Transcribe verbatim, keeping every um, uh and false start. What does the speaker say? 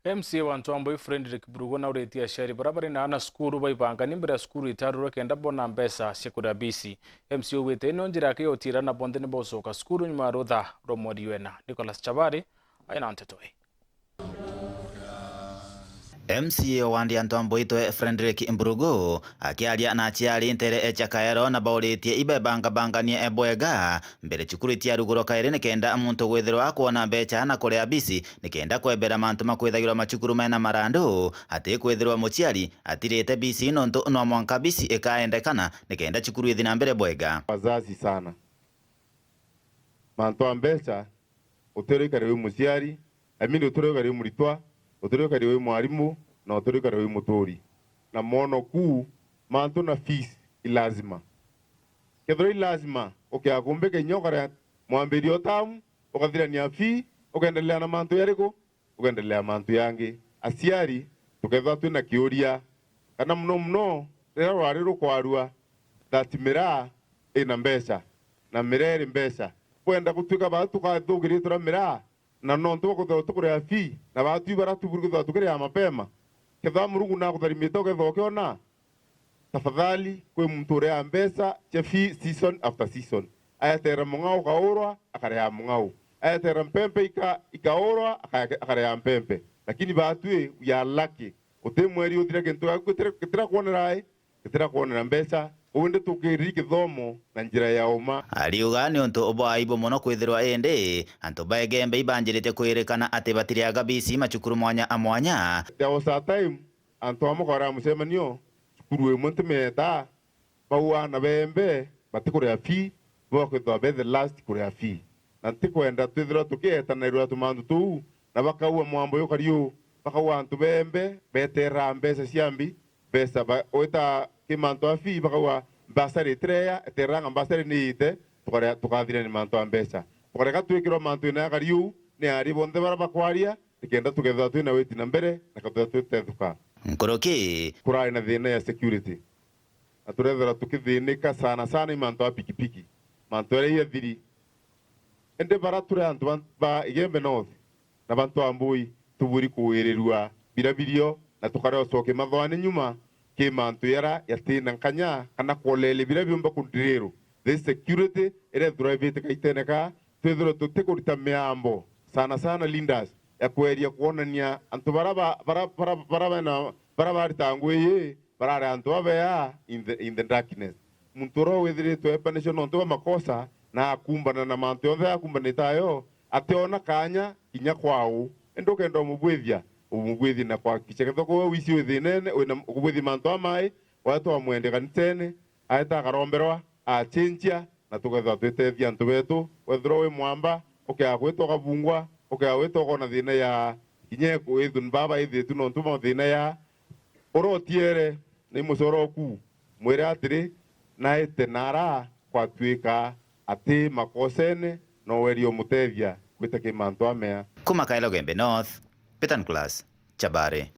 M C A wa Ntwambui Frederick Burugu nauritie aciari baria bari na aana cukuru baibanganie mbere ya cukuru itarurwe kenda bona mbeca cia kuria bisi. M C A augite ino njira yake ya utiira na bonthe ni bagucoka cukuru nyuma ya rutha rwa mweri wena. Nicholas Chabari aina nteto ii. M C A wa wandi ya Ntwambui Frederick Mburugu akiaria na aciari ntere cia Kaero na bauritie ibebangabanganie bwega mbere cukuru itiarugurwa kairi nikenda muntu gwithirwa akwona mbeca na kuria bisi nikenda kwebera mantu makwithagirwa macukuru mena marandu, ati kwithirwa muciari atirite bisi nontu no mwanka bisi ikaendekana nikenda cukuru ithi na mbere bwega. Wazazi sana. Mantu a mbeca, utire uikare wi muciari, I mean, utire uikare wi muritwa, utire uikare wi mwarimu, na utire uikare wi muturi. Na mwono ku, mantu na fees i lazima. Kethirwa i lazima, ukiakumbika inya ukarea mwambirio tamu, ukathirania fee, ukendelea na mantu yariku? Ukendelea mantu yangi. Aciari, tukethirwa twina kiuria, kana muno muno riria rwari rukwarua, that miraa ina mbeca, na miraa iri mbeca. Bwenda gutwika baa tukathukiritwe na miraa, na nontu bwa kwithirwa tukuria fee, na baatwi baria tuburi kwithirwa tukiriaa mapema, kethirwa Murungu nakutharimite ukethirwa ukiona, tafadhali, kwi muntu urea mbeca cia fee season after season. Aeteera mung'ao ukaurwa, akareaa mung'ao. Aeteera mpempe ika-, ikaurwa, aka-, akareaa mpempe. Lakini baatwi, we are lucky. Uti mweri uthira kintu giaku gitira-, gitirakwonera ai, gitirakwonera mbeca. Uu indi tukiriri kithomo na njira ya uma. Ariuga ni untu bwa aibu mono kwithirwa indi antu ba Igembe ibanjirite kwirikana ati batiriaga bisi macukuru mwanya a mwanya. There was a time antu amwe kwari mucemanio, cukuru imwe ntimeeta, bau aana beembe batikuria fee, bo bakwithirwa be the last kuria fee. Na ntikwenda twithirwa tukietanagirwa tumantu tuu, na bakaua mwambo jukari uu, bakaua antu beembe beteraa mbeca cia mbi, mbeca ba-, wita ki mantu a fee, bakaua mbasari itireya, eteranga mbasari niite, tukare-, tukathirania mantu a mbeca. Tukareka twikirwa mantu ina ya kari uu, ni ari bonthe baria bakwaria, nikenda tukethirwa twina witi na mbere, na tukethirwa tutethuka. Nkuruki. Kurari na thina ya security. Na turethirwa tukithinika sana sana i mantu a pikipiki. Mantu jaria jathiri. Indi bara turi antu ba, ba Igembe North na ba Ntwambui, tuburi kuwirirua bira birio na tukaria ucokia mathoani nyuma ki mantu jaria jatina nkanya kana kwoleria bira biumba kundirirwa. This security iria ithirwa ibiti kaitene ka twithirwe tutikurita miambo, sana sana leaders, ya kweria kwonania antu bara ba-, bara, bara, bara bena, bara baritaga ngui ii, barari antu babea in the, in the darkness. Muntu uria withiritwe epanisho nontu bwa makosa na akumbana na mantu jonthe akumbanite ayo, ationa kanya kinya kwau. Indi ukenda umubwithia, umubwithie na kuhakikisha kethirwa kwi wici wi thinene, wina kubwithia mantu amai, waeta wamwendia kanisene, aeta akaromberwa, achenjia, na tukethirwa twitethia antu betu. Wethirwa wi mwamba, ukea gwita ukabungwa, ukea gwita ukona thina ya kinya iku-, ithu ni baba ithitu nontu bwa thina ya uria utiere ni mucoro oku. Mwire atiri, naite nara kwatwika ati makosene, no werie umutethia gwita ki mantu amea. Kuma Kaelo Gembe North, Peter Nicholas Chabari.